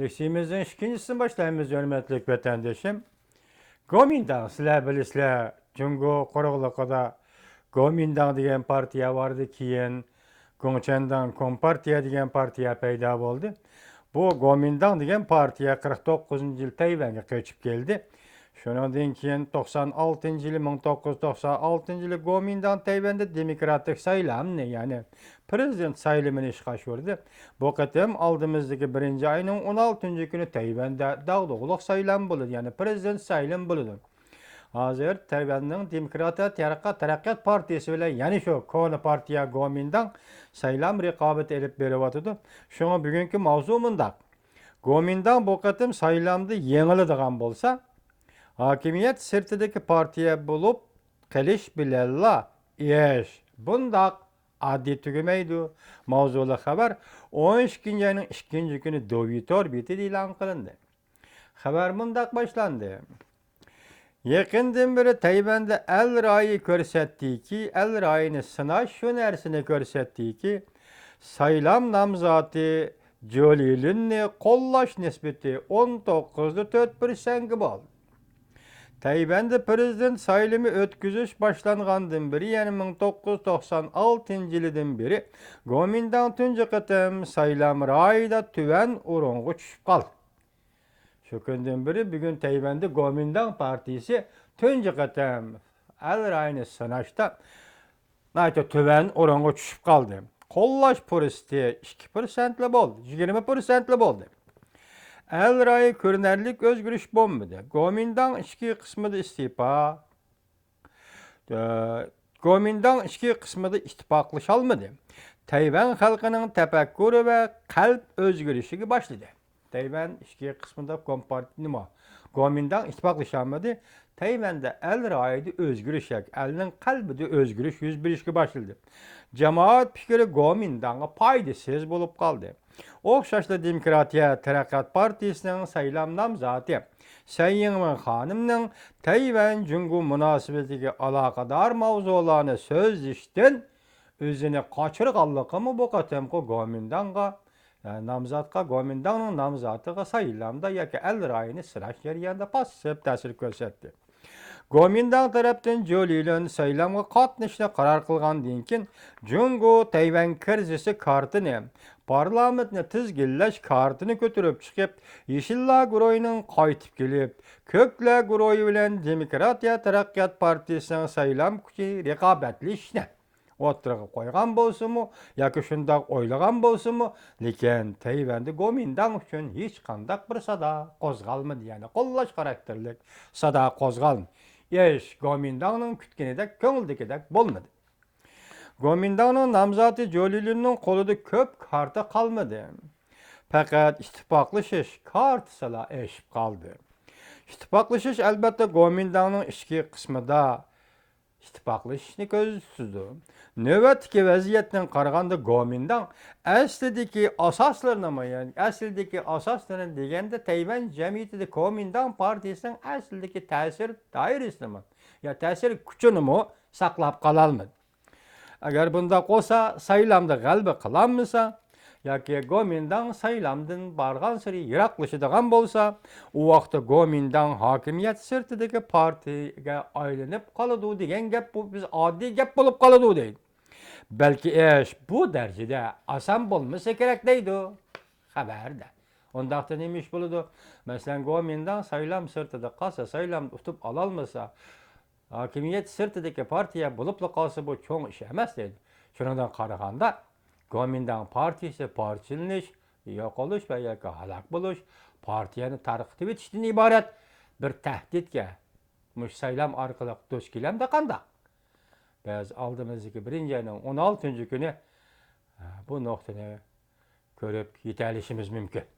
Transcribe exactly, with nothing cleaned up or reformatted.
لېكسىيىمىزنىڭ ئىككىنچىسىنى باشلايمىز، ھۆرمەتلىك ۋەتەندىشىم. گومىنداڭ، سىلەر بىلىسىلەر، جۇڭگو قۇرۇقلۇقىدا گومىنداڭ دېگەن پارتىيە باردى، كېيىن گوڭچەنداڭ كومپارتىيە دېگەن پارتىيە پەيدا بولدى. بۇ گومىنداڭ دېگەن پارتىيە قىرىق توققۇزىنچى يىل تەيۋەنگە قېچىپ كەلدى. شۇنىڭدىن كېيىن توقسان ئالتىنچى يىلى، مىڭ توققۇز يۈز توقسان ئالتىنچى يىلى گومىنداڭ تەيۋەندە دېموكراتىك سايلامنى، يەنى پرېزىدېنت سايلىمىنى ئىشقا ئاشۇردى. بۇ قېتىم ئالدىمىزدىكى بىرىنچى ئاينىڭ ئون ئالتىنچى كۈنى تەيۋەندە داغدۇغىلىق سايلام بولىدۇ، يەنى پرېزىدېنت سايلىمى بولىدۇ. ھازىر تەيۋەننىڭ دېموكراتىيە تەرەققىيات، تەرەققىيات پارتىيىسى بىلەن يەنە شۇ كونا پارتىيە گومىنداڭ سايلام رىقابىتى ئېلىپ بېرىۋاتىدۇ. شۇڭا بۈگۈنكى ماۋزۇ مۇنداق. گومىنداڭ بۇ قېتىم سايلامدا يېڭىلىدىغان بولسا، ھاكىمىيەت سىرتىدىكى پارتىيە بولۇپ قېلىش بىلەنلا ئىش بۇنداق ئاددىي تۈگىمەيدۇ. ماۋزۇلۇق خەۋەر ئون ئىككىنچى ئاينىڭ ئىككىنچى كۈنى دوۋيتور بېتىدە ئېلان قىلىندى. خەۋەر مۇنداق باشلاندى. يېقىندىن بېرى تەيۋەندە ئەل رايى كۆرسەتتىكى، ئەل رايىنى سىناش شۇ نەرسىنى كۆرسەتتىكى، سايلام نامزاتى جولىلىننى قوللاش نىسبىتى ئون توققۇزدا تۆت پىرسەنتكە بولدى. تەيۋەندە پرېزىدېنت سايلىمى ئۆتكۈزۈش باشلانغاندىن بېرى، يەنى مىڭ توققۇز يۈز توقسان ئالتىنچى يىلىدىن بېرى، گومىنداڭ تۇنجى قېتىم سايلام رايىدا تۆۋەن ئورۇنغا چۈشۈپ قالدى. شۇ كۈندىن بېرى بۈگۈن تەيۋەندە گومىنداڭ پارتىيىسى تۇنجى قېتىم ئەل رايىنى سىناشتا ناھايىتى تۆۋەن ئورۇنغا چۈشۈپ قالدى. قوللاش پۇرسىتى ئىككى پىرسەنتلا بولدى، يىگىرمە پىرسەنتلا بولدى. ئەل رايى كۆرۈنەرلىك ئۆزگىرىش بولمىدى. گومىنداڭ ئىچكى قىسمىدا ئىستېپا، ئە، گومىنداڭ ئىچكى قىسمىدا ئىتتىپاقلىشالمىدى. تەيۋەن خەلقىنىڭ تەپەككۇرى ۋە قەلب ئۆزگىرىشىگە باشلىدى. تەيۋەن ئىچكى قىسمىدا كومپارت-، نېمە، گومىنداڭ ئىتتىپاقلىشالمىدى. تەيۋەندە ئەل رايىدا ئۆزگىرىش ياكى ئەلنىڭ قەلبىدە ئۆزگىرىش يۈز بېرىشكە باشلىدى. جامائەت پىكرى گومىنداڭغا پايدىسىز بولۇپ قالدى. ئوخشاشلا دېموكراتىيە تەرەققىيات پارتىيىسىنىڭ سايلام نامزاتى سەن يىڭۋېن خانىمنىڭ تەيۋەن جۇڭگو مۇناسىۋىتىگە ئالاقىدار ماۋزۇلارنى سۆزلىشىشتىن ئۆزىنى قاچۇرغانلىقىمۇ بۇ قېتىمقى گومىنداڭغا، يەنى نامزاتقا، گومىنداڭنىڭ نامزاتىغا سايلامدا ياكى ئەل رايىنى سىناش جەريانىدا پاسسىپ تەسىر كۆرسەتتى. گومىنداڭ تەرەپتىن جولىلىن سايلامغا قاتنىشىشنى قارار قىلغاندىن كېيىن، جۇڭگو تەيۋەن كىرىزىسى كارتىنى، پارلامېنتنى تىزگىنلەش كارتىنى كۆتۈرۈپ چىقىپ، يېشىللار گۇرۇھىنىڭ قايتىپ كېلىپ، كۆكلەر گۇرۇھى بىلەن دېموكراتىيە تەرەققىيات پارتىيىسىنىڭ سايلام كۈچى رىقابەتلىشىشنى ئوتتۇرىغا قويغان بولسىمۇ ياكى شۇنداق ئويلىغان بولسىمۇ، لېكىن تەيۋەندە گومىنداڭ ئۈچۈن ھېچقانداق بىر سادا قوزغالمىدى، يەنى قوللاش خاراكتېرلىك سادا قوزغالمىدى. ئىش گومىنداڭنىڭ كۈتكىنىدەك، كۆڭلىدىكىدەك بولمىدى. گومىنداڭنىڭ نامزاتى جولىلىننىڭ قولىدا كۆپ كارتا قالمىدى. پەقەت ئىتتىپاقلىشىش كارتىسىلا ئېشىپ قالدى. ئىتتىپاقلىشىش، ئەلبەتتە، گومىنداڭنىڭ ئىچكى قىسمىدا ئىتتىپاقلىشىشنى كۆزدە تۇتىدۇ. نۆۋەتتىكى ۋەزىيەتتىن قارىغاندا، گومىنداڭ ئەسلىدىكى ئاساسلىرىنىمۇ، يەنى ئەسلىدىكى ئاساسلىرىنى دېگەندە، تەيۋەن جەمئىيىتىدە گومىنداڭ پارتىيىسىنىڭ ئەسلىدىكى تەسىر دائىرىسىنىمۇ، يا تەسىر كۈچىنىمۇ ساقلاپ قالالمىدى. ئەگەر بۇنداق بولسا، سايلامدا غەلىبە قىلالمىسا، ياكى گومىنداڭ سايلامدىن بارغانسېرى يىراقلىشىدىغان بولسا، ئۇ ۋاقىتتا گومىنداڭ ھاكىمىيەت سىرتىدىكى پارتىيەگە ئايلىنىپ قالىدۇ دېگەن گەپ، بۇ بىز ئاددىي گەپ بولۇپ قالىدۇ دەيدۇ. بەلكى ئىش بۇ دەرىجىدە ئاسان بولمىسا كېرەك دەيدۇ خەۋەردە. ئۇنداقتا نېمە ئىش بولىدۇ؟ مەسىلەن، گومىنداڭ سايلام سىرتىدا قالسا، سايلامدا ئۇتۇپ ئالالمىسا، ھاكىمىيەت سىرتىدىكى پارتىيە بولۇپلا قالسا، بۇ چوڭ ئىش ئەمەس دەيدۇ. شۇنىڭدىن قارىغاندا، گومىنداڭ پارتىيىسى پارچىلىنىش، يوقىلىش ۋە ياكى ھالاك بولۇش، پارتىيەنى تارقىتىۋېتىشتىن ئىبارەت بىر تەھدىتكە مۇشۇ سايلام ئارقىلىق دۇچ كېلەمدۇ قانداق؟ بىز ئالدىمىزدىكى بىرىنچى ئاينىڭ ئون ئالتىنچى كۈنى، ئە، بۇ نۇقتىنى كۆرۈپ يېتەلىشىمىز مۇمكىن.